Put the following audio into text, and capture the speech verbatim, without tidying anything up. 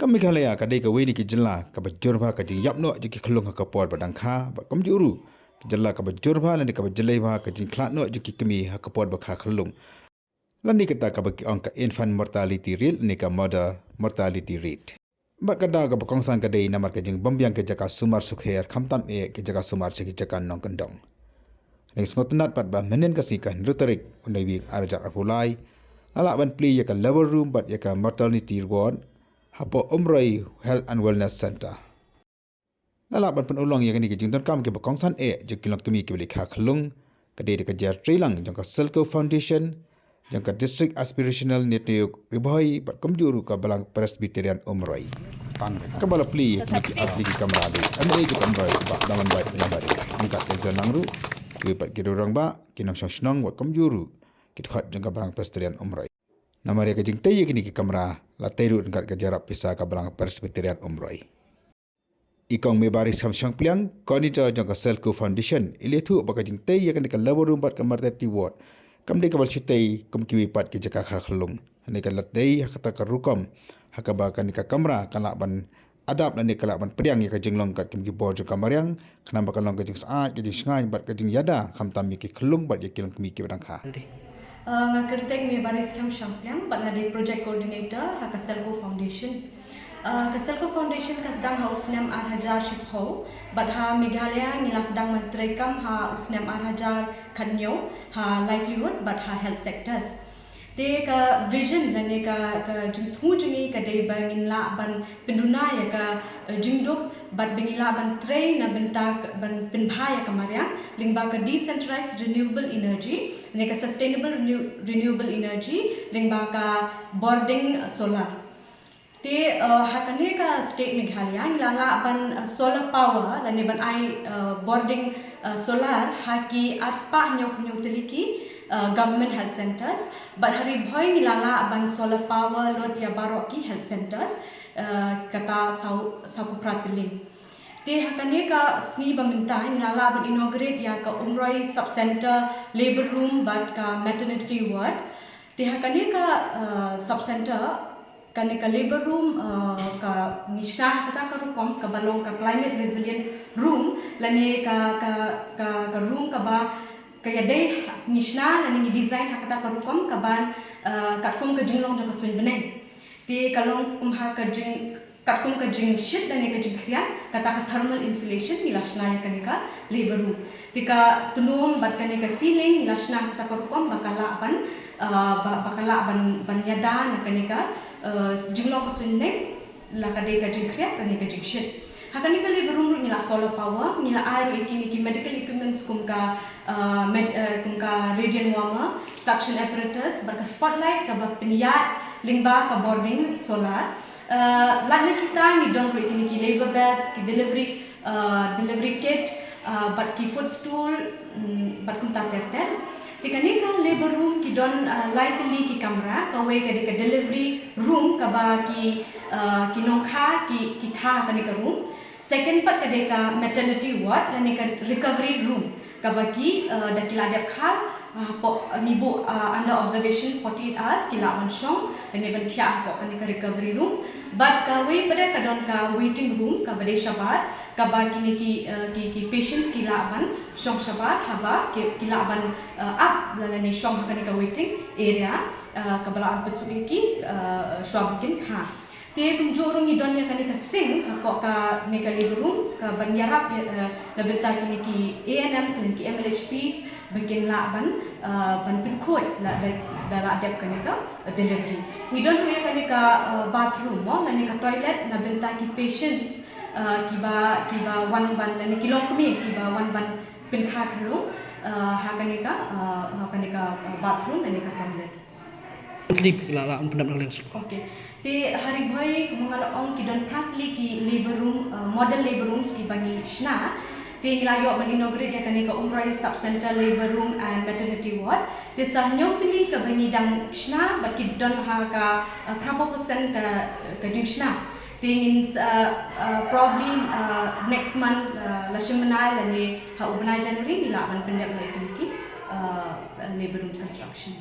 Ka Meghalaya ka dei kawei na ki jylla kaba jur bha ka jingïap noh jong ki khyllung ha ka por ba dang kha, bad kumjuh ruh ka jylla kaba jur bha lane kaba jlei bha ka jingkhlad noh jong ki kmie ha ka por ba kha khyllung. Lane kata kaba ki ong ka infant mortality rate lane ka mother mortality rate. Bad ka daw kaba kongsan ka dei namar ka jingbymbiang ki jaka sumar sukher khamtam eh ki jaka sumar sha ki jaka nongkyndong. Ngi sngewtynnat pat ba mynhynnin ka sngi ka hynriew tarik u Naiwieng ar hajar arphew lai, la lah ban plie ïa ka labour room bad ïa ka maternity ward hapoh Umroi Health and Wellness Centre. La lah ban pynurlong ïa kane ka jingdonkam kiba kongsan eh jong ki longkmie kiba la kha khyllung, ka dei da ka jingïatreilang jong ka Selco Foundation, jong ka District Aspirational Network Ri Bhoi bad kumjuh ruh ka Balang Presbyterian Umroi. Kaba la plie ïa kine ki ar tylli ki kamra da u MLA jong ka Umroi Bah Damanbait Nyambari, ryngkat ka John Nangruh, kiwei pat ki rangbah, ki nongshong shnong bad kumjuh ruh ki dkhot jong ka Balang Presbyterian Umroi. Namar ïa ka jingtei ïa kine ki kamra la tei ruh ryngkat ka jingïarap pisa ka Balang Presbyterian Umroi. I Kong Mebaris Khamshangpliang, coordinator jong ka Selco Foundation, i la ïathuh ba ka jingtei ïa kane ka labour room bad ka maternity ward kam dei kaba la shu tei kum kiwei pat ki jaka kha khyllung. Kane ka la tei ha kata ka rukom ha kaba kane ka kamra ka lah ban adapt lane ka lah ban pdiang ïa ka jinglong katkum ki bor jong ka mariang, khnang ba kan long ka jingsyaid, ka jingshngaiñ bad ka jingïada khamtam ïa ki khyllung bad ïa ki longkmie kiba dang kha. Uh, nga kyrteng Mebaris Khamshangpliang bad nga dei project coordinator ha ka Selco Foundation. Uh, ka Selco Foundation ka sdang ha u snem ar hajar shiphew bad ha Meghalaya ngi la sdang ban treikam ha u snem ar hajar khathynñiew ha livelihood bad ha health sectors. Te ka vision lane ka, ka jingthmu jong ngi ka dei ba ngin lah ban pynduna ïa ka, eh, jingduk bad ba ngin lah ban trei na bynta ka, ban pynbha ïa ka mariang lyngba ka decentralized renewable energy, lane ka sustainable renew-, renewable energy, lyngba ka bording, eh, solar. Te, uh, ha kane ka state Meghalaya ngi la lah ban, uh, solar power lane ban ai, uh, bording, uh, solar ha ki arspah hynñiewphew hynñiew tylli ki, uh, government health centers. Bad ha Ri Bhoi ngi la lah ban solar power load ïa baroh ki health centers, uh, kata saw, sawphew phra tylli. Te ha kane ka sngi ba mynta ngi la lah ban inaugurate ïa ka Umroi Sub Center labour room bad ka maternity ward. Te ha kane ka, uh, sub center, kane ka labour room, uh, ka ngi shna ha kata ka rukom kaba long ka climate resilient room, lane ka, ka, ka, ka room kaba ka ïadei ngi shna lane ngi design ha kata ka rukom kaban, uh, katkum ka jinglong jong ka suiñ bneng. Te ka long kum ha ka jing, katkum ka jingshit lane ka jingkhriat, kata ka thermal insulation ngi la shna ïa kane ka labour room. Te ka tnum bad kane ka ceiling ngi la shna kata ka rukom ba ka lah ban, uh, ba, ba ka lah ban, ban ïada na kane ka, uh, jinglong ka suiñ bneng la ka dei ka jingkhriat lane ka jingshit. Ha kane ka labour room ruh ngi la solar power, ngi la ai ruh ïa kine ki medical equipments kum ka, uh, med-, uh, kum ka radiant warmer, suction apparatus bad ka spotlight kaba pynïaid lyngba ka bording solar. Uh, lada kita ngi don ruh kine ki labour beds, ki delivery, uh, delivery kit, uh, bad ki footstool, mm, bad kumta ter ter. Te kane ka labour room ki don, uh, lai tylli ki kamra, kawei ka dei ka delivery room kaba ki, uh, ki nongkha ki, ki kha kane ka room. Second pat ka dei ka maternity ward lane ka recovery room kaba ki, uh, da ki la dep kha, uh, hapoh, uh, ngi buh, uh, under observation forty-eight hours, ki lah ban shong lane ban thiah hapoh kane ka recovery room. Bad kawei pat ka don ka waiting room kaba dei shabar kaba kine ki, uh, ki, ki patients ki lah ban shong shabar haba ki, ki lah ban, uh, ap lane shong ha kane ka waiting area, uh, kaba lah ban pynsuk ïa ki, uh, shuwa ba kin kha. Te kumjuh ruh ngi don ïa kane ka sink hapoh kane ka labour room kaban ïarap ïa, eh, na bynta kine ki A N Ms lane ki M L H Ps ba kin lah ban, eh, ban pynkhuid lada, lada la dep kane ka, eh, delivery. Ngi don ruh ïa kane ka, eh, bathroom mo, lane ka toilet na bynta ki patients, eh, kiba, kiba wan ban, lane ki longkmie kiba wan ban pynkha khyllung, eh, ha kane ka, eh, ha kane ka, eh, bathroom lane ka toilet. Clip la la pyndap na lens. Okay. Te ha Ri Bhoi, kum nga la ong, ki don phra tylli ki labour room, uh, model labour rooms kiba ngi shna. Te ngi la ïoh ban inaugurate ïa kane ka Umroi Sub Center Labour Room and Maternity Ward. Te sa hynñiew tylli kaba ngi dang shna bad ki don ha ka, uh, phra phew percent ka, ka jingshna. Te ngin, uh, uh, probably, uh, next month, uh, la shim bnai lane ha u bnai January ngi lah ban pyndep ïa kine ki, uh, labour room construction.